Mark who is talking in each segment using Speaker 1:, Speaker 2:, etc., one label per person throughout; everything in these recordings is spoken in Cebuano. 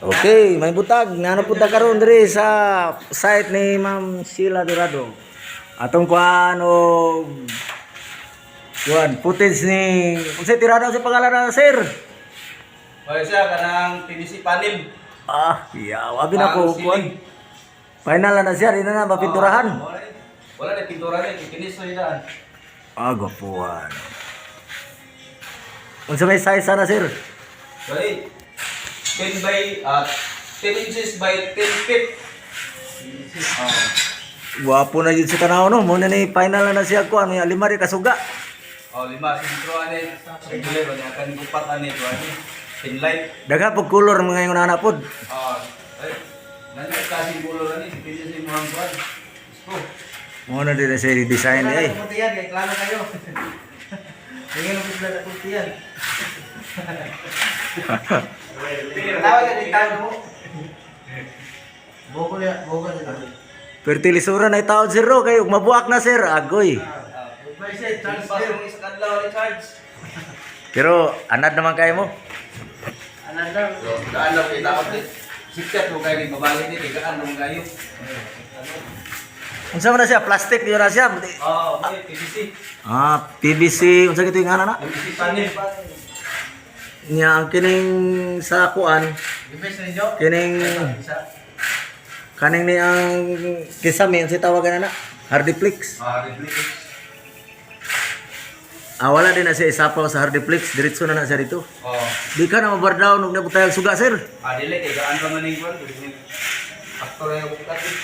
Speaker 1: Okay, may butag. Nano punta karon diri sa site ni Ma'am Sheila Dorado. Atong kuan og kuan footage ni unsay tirada sa pangalan na, sir?
Speaker 2: Wala siya kanang PVC panel.
Speaker 1: Ah, yaw, abi na ko
Speaker 2: Pang
Speaker 1: kuan.
Speaker 2: ceiling.
Speaker 1: Final na na siya, di na na mapinturahan.
Speaker 2: Oo, wala eh. Wala na pintura na, kikinis na yun.
Speaker 1: Ah, gwapuan. Unsa may size sana, sir?
Speaker 2: Sorry. 10 by 10 inches by 10 feet. Oh.
Speaker 1: Gwapo na yun sa tanaw, no. Muna ni final na na siya kuan, may lima rin kasuga.
Speaker 2: Oh, lima sentro ani. Regular ani akan gupat ani to ani. Pin light.
Speaker 1: Daghan pug color mga ingon ana pod.
Speaker 2: Oh, ay. Nandiyo kasi color ani, depende sa imong kuan. Gusto.
Speaker 1: Muna din na siya design ni ay.
Speaker 3: Puti yan, kay klaro kayo. Tingnan mo sila na puti yan. Tawag ka din tawag mo. Boko niya, boko niya.
Speaker 1: Fertilisura na itaon, sir, ro kay ug mabuak na, sir, agoy.
Speaker 3: Goodbye sir,
Speaker 2: Charge
Speaker 3: Charles
Speaker 2: pa
Speaker 3: sir.
Speaker 2: sa isa kadlaw ni charge.
Speaker 1: Pero anad naman kayo mo.
Speaker 3: Ananda.
Speaker 2: So, gaan lang kay takot eh. Sikat mo kayo ni babae ni kay gaan mo kayo.
Speaker 1: Unsa man na siya, plastic yun na siya.
Speaker 2: Oh, okay, PVC.
Speaker 1: Ah, PVC, unsa gito yung ana na?
Speaker 2: PVC panel.
Speaker 1: Nya ang kining sa kuan,
Speaker 3: Gibes ninyo.
Speaker 1: kining
Speaker 3: Isa.
Speaker 1: kaning ni ang kisame unsa tawagan na na? Hardiplex.
Speaker 2: Ah, reflex.
Speaker 1: Ah, wala din na siya isapaw sa Hardiplex, diretso na na siya dito.
Speaker 2: Oh.
Speaker 1: Di ka na mabardaw nung nabutayag suga, sir.
Speaker 2: Ah, dili kay gaan pa man ning kuan. Aktor na yung bukat eh.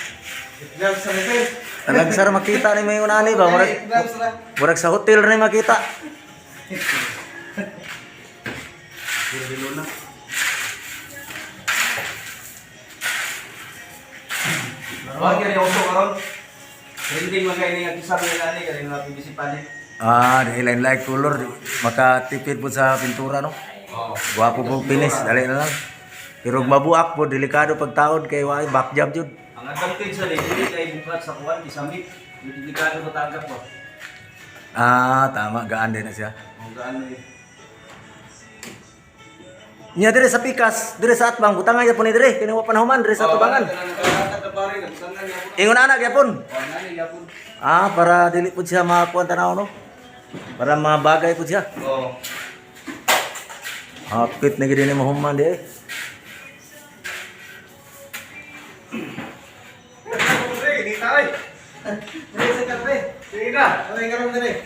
Speaker 3: Gloves na sir.
Speaker 1: Talag sar makita ni may unani ba murag
Speaker 3: Gloves na.
Speaker 1: murag sa hotel ni makita.
Speaker 2: Dilo na. Wag kay uso karon. Trending man kay ni nga kisame na ani kay nga PVC panel.
Speaker 1: Ah, di line like color makatipid po sa pintura, no.
Speaker 2: Oh.
Speaker 1: Gwapo po finish, dali na lang. Pero mabuak po, delikado pagtaod kay wa back job jud.
Speaker 2: Ang advantage sa dili kay bukat sa kuan kisamit. Delikado ko tagap ba.
Speaker 1: Ah, tama, gaan din na siya.
Speaker 2: Ang gaan eh.
Speaker 1: Nya dire sa pikas, dire sa atbang, butangan gyapon ni dire, kini wa panahuman dire sa tubangan. Ingon ana gyapon.
Speaker 2: Oh.
Speaker 1: Ah, para dili pud siya makakuan tanaw, no. Para mabagay pud siya.
Speaker 2: Oh.
Speaker 1: Hapit na gid ni mahuman di. Eh.
Speaker 3: Pre, hindi tayo. Pre, sa kape. Sige na. Ano yung karoon din eh?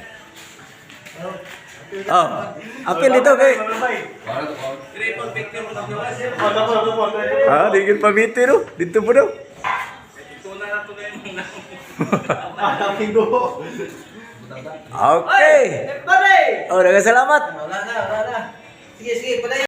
Speaker 1: Oh, apil dito kay. Ah, di gid pamiti no. Dito po daw.
Speaker 2: Ito na na to na yung
Speaker 1: Okay.
Speaker 3: Pare!
Speaker 1: Oh, daghang salamat.
Speaker 3: Wala na, wala na. Sige, sige, palayo.